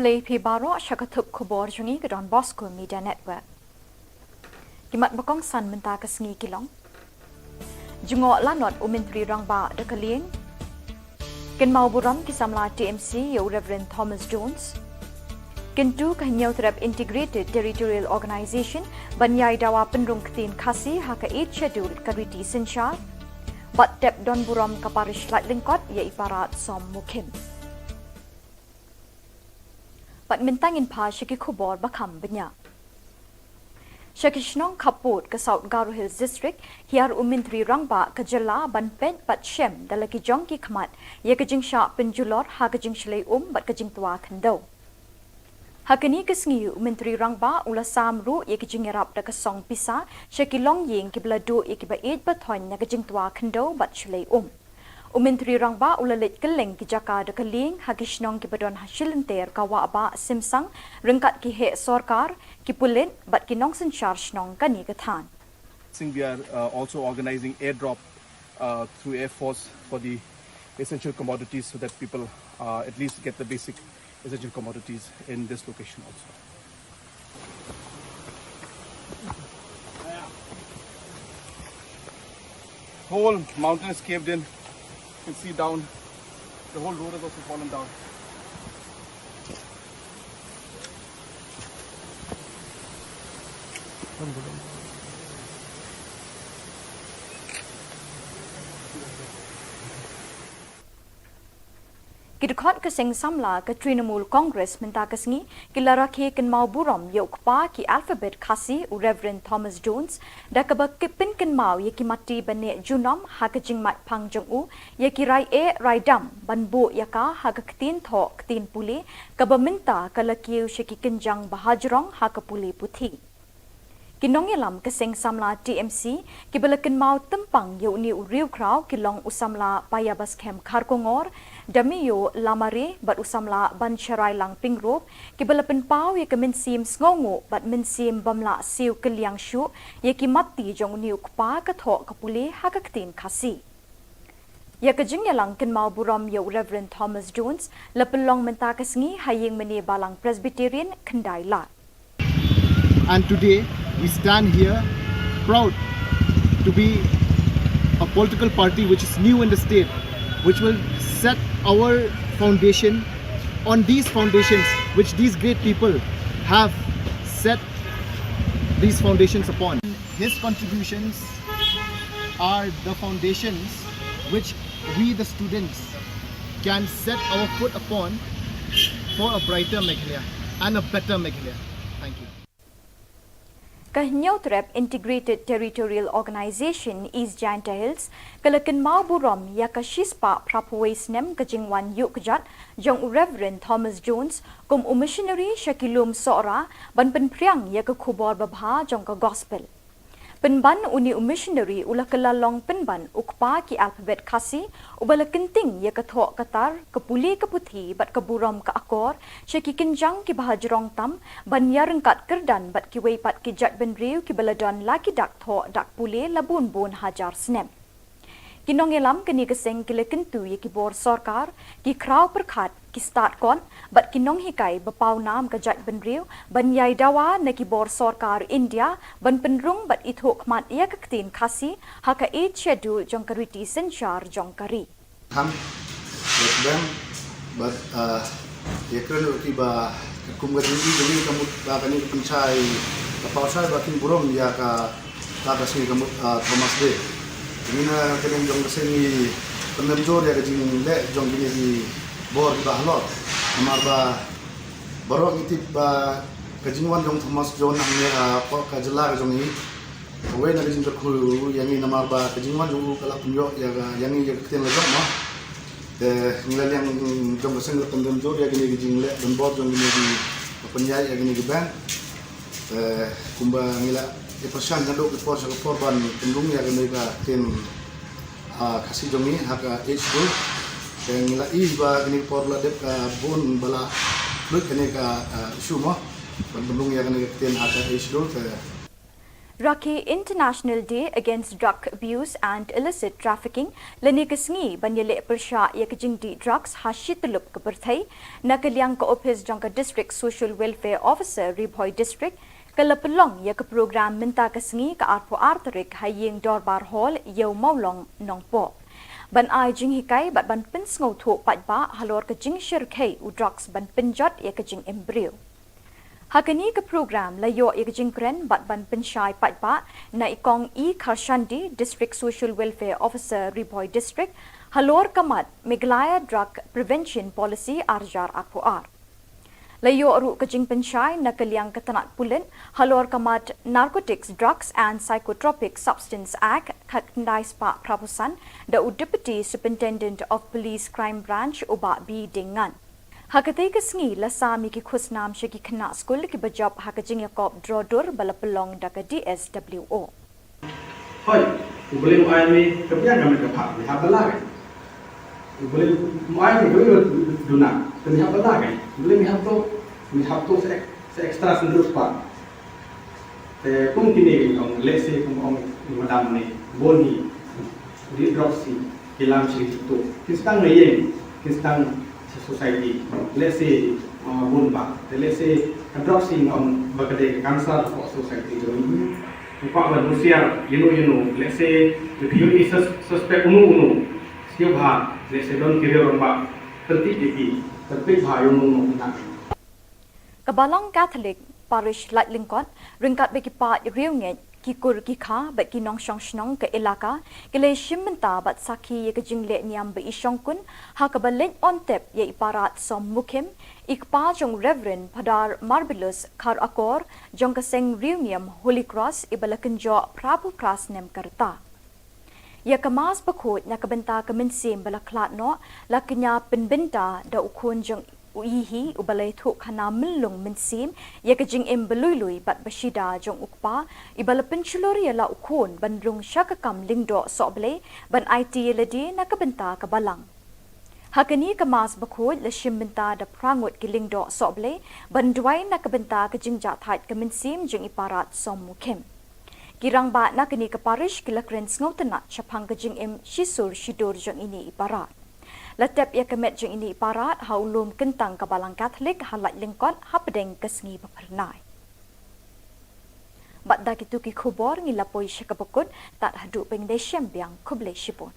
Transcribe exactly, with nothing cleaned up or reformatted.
Khublei phi baroh sha ka thup khubor jong ngi ka Don Bosco Media Network. Ki mat ba kongsan mynta ka sngi ki long: Jngoh lanot u Myntri Rangbah da ka lieng. Kynmaw burom ki samla T M C ïa u Reverend Thomas Jones. Kyntu ka Hynñiewtrep Integrated Territorial Organization ban ïai dawa pynrung ktien Khasi ha ka Eighth Schedule ka riti synshar. Bad tep don burom ka Parish Laitlyngkot ïa i Para Som Mukhim. Bad mynta ngin phai sha ki khubor ba kham bniah. Sha ki shnong khappud ka South Garo Hills District, hiar u Myntri Rangbah ka jylla ban peit bad shem da la ki jong ki khmat ïa ka jingshah pynjulor ha ka jingshlei um bad ka jingtwa khyndew. Ha kane ka sngi u Myntri Rangbah u la sam ruh ïa ka jingïarap da ka song pisa sha ki longïing kiba la duh ïa kiba ïeit ba thoiñ na ka jingtwa khyndew bad shlei um. U Myntri Rangbah u la leit kylleng ki jaka da ka lieng ha ki shnong kiba don ha shilynter ka Wahbah Simsang, ryngkat ki heh sorkar, ki pulit bad ki nongsynshar shnong kane ka thaiñ. Singh, we are uh, also organizing airdrop uh, through Air Force for the essential commodities so that people uh, at least get the basic essential commodities in this location also. Whole mountain is caved in. You can see down. The whole road has also fallen down. Ki dkhot ka seng samla ka Trinamool Congress mynta ka sngi ki la rakhe kynmaw burom ïa u kpa ki alphabet Khasi u Reverend Thomas Jones da kaba pynkynmaw ïa ki matti ba neh junom ha ka jingmait phang jong u ïa ki rai eh rai dam ban buh ïa ka ha ka ktien thoh ktien pule kaba mynta ka la kiew sha ki kynjang ba hajrong ha ka pule puthi. Ki nongïalam ka seng samla T M C kiba la kynmaw tympang ïa une u riewkhraw ki long u samla Paiabaskem Kharkongor, Damiyo Lamare bad u samla Bansharai Langpingrop kiba la pynpaw ïa ka mynsiem sngewnguh bad mynsiem bym lah siew kylliang shuh ïa ki matti jong une u kpa ka thoh ka pule ha ka ktien Khasi. Ïa ka jingïalang kynmaw burom ïa u Reverend Thomas Jones la pynlong mynta ka sngi ha ïing mane Balang Presbyterian Khyndailad. And today we stand here proud to be a political party which is new in the state, which will set our foundation on these foundations which these great people have set these foundations upon. His contributions are the foundations which we, the students, can set our foot upon for a brighter Meghalaya and a better Meghalaya. Thank you. Ka Hynñiewtrep Integrated Territorial Organization East Jaintia Hills ka la kynmaw burom ïa ka shispah phraphew wei snem ka jingwan ïuh kjat jong u Reverend Thomas Jones kum u missionary sha ki lum Sohra ban pynphriang ïa ka khubor babha jong ka gospel. Pynban une u missionary u la kylla long pynban u kpa ki alphabet Khasi uba la kynting ïa ka thoh ka tar, ka pule ka puthi bad ka burom ka akor sha ki kynjang kiba hajrong tam ban ïaryngkat kyrdan bad kiwei pat ki jaitbynriew kiba la don la ki dak thoh dak pule la bun bun hajar snem. Ki nongïalam kane ka seng ki la kyntu ïa ki bor sorkar, ki khraw pyrkhat, ki stad kot bad ki nonghikai ba paw nam ka jaitbynriew ban ïai dawa na ki bor sorkar India ban pynrung bad ithuh khmat ïa ka ktien Khasi ha ka Eighth Schedule jong ka riti synshar jong ka ri. Tham, West Bank, bad, ah, ïa kren ruh ki ba katkum ka jingïohi jong ngi ka mut ba kane ka pynshai ka paw shai ba kin burom ïa ka, ka, ka sngi ka mut, ah, Thomas Day. Ngi na ka liang jong ka seng ngi pyndem jur ïa ka jingleh jong kine ki bor kiba halor. Namar ba baroh ngi tip ba ka jingwan jong Thomas Jones hangne ha ka jylla ka jong ngi, kawei na ka jingkyrkhu ïa ngi namar ba ka jingwan jong u ka la pynïoh ïa ka, ïa ngi ïa ka ktien la jong mo. Te ngi la liang jong ka seng la pyndem jur ïa kine ki jingleh donbor jong kine ki, ka pynïaid ïa kine ki bank. Te kumba ngi la ïa pyrshang naduh ki por sha ki por ban pynrung ïa kane ka ktien, ah, Khasi jong ngi ha ka Eighth Schedule. Te ngi la ïohi ba kane ka por la dep ka bun ba la lut kane ka, ah, issue mo ban pynrung ïa kane ka ktien ha ka Eighth Schedule. Te Rakhe International Day Against Drug Abuse and Illicit Trafficking, lane ka sngi ban ïaleh pyrshah ïa ka jingdih drugs ha shi tyllup ka pyrthei, na ka liang ka ophis jong ka District Social Welfare Officer Ri Bhoi District, ka la pynlong ïa ka program mynta ka sngi ka arphew ar tarik ha ïing dorbar hall Ïew Mawlong Nongpoh. Ban ai jinghikai bad ban pynsngewthuh paidbah halor ka jingshyrkhei u drugs ban pynjot ïa ka jingim briew. Ha kane ka program la ïoh ïa ka jingkren bad ban pynshai paidbah na i Kong E Kharshandi, District Social Welfare Officer Ri Bhoi District, halor ka mat Meghalaya Drug Prevention Policy ar hajar arphew ar. La ïoh ruh ka jingpynshai na ka liang ka tnat pulit halor ka mat Narcotics, Drugs and Psychotropic Substance Act khatkhyndai spah phraphew san da u Deputy Superintendent of Police Crime Branch u Bah B Dieng Ngan. Ha katei ka sngi la sam ïa ki khusnam sha ki khynnah skul kiba jop ha ka jingïakop draw dur ba la pynlong da ka D S W O. Hoi, u Blei u ai me ka biang ka met ka phad, me hap ba la ka. U Blei u ai me ka biang ka duna, te me hap ba la ka. U Blei me hap to, me hap to sa ek-, sa extra sendrus pa. Te kum kine ki ong, let's say kum ong i madam ne, bun hi, di drop si, ki lam shi to. Ki sdang ne ïeng, ki sdang sa society. Let's say, uh, bun ba. Te let's say, ka drop si ong ba ka dei ka cancer for society jong ngi. Upa ban husiar, you know, you know. Let's say, if you is sus-, suspect unu unu. Siew bha, let's say, don ki riew rangbah. Tyrpit ïa ki, tyrpit bha ïa uno uno uno. Ka Balang Catholic Parish Laitlyngkot, ryngkat bad ki paid riewngeit, ki kur ki kha bad ki nongshong shnong ka ilaka, ki la shim bynta bad sakhi ïa ka jingleh niam ba i shongkun ha kaba leit on tep ïa i Parat Som Mukhim, i kpa jong Reverend Phadar Marvelous Kharakor jong ka seng riewniam Holy Cross, iba la kynjoh phraphew phra snem ka rta. Ïa ka Mass bakhuid na ka bynta ka mynsiem ba la khlad noh la kñia pynbynta da u khun jong u i hi uba la ïathuh khana myllung mynsiem ïa ka jingim ba lui lui bad ba shida jong u kpa, iba la pynshlur ïa la u khun ban rung sha ka kam lyngdoh sohblei ban aiti ïa lade na ka bynta ka Balang. Ha kane ka Mass bakhuid la shim bynta da phra ngut ki lyngdoh sohblei ban duwai na ka bynta ka jingjahthait ka mynsiem jong i Parat Som Mukhim. Ki rangbah na kane ka parish ki la kren sngewtynnat shaphang ka jingim shisur shidur jong ine i Parat. La tep ïa ka met jong ine i Parat ha u lum kyntang ka Balang Catholic ha Laitlyngkot hapdeng ka sngi ba phyrnai. Bad da kito ki khubor ngi la poi sha kaba kut, tad haduh ban ïashem biang, khublei shibun.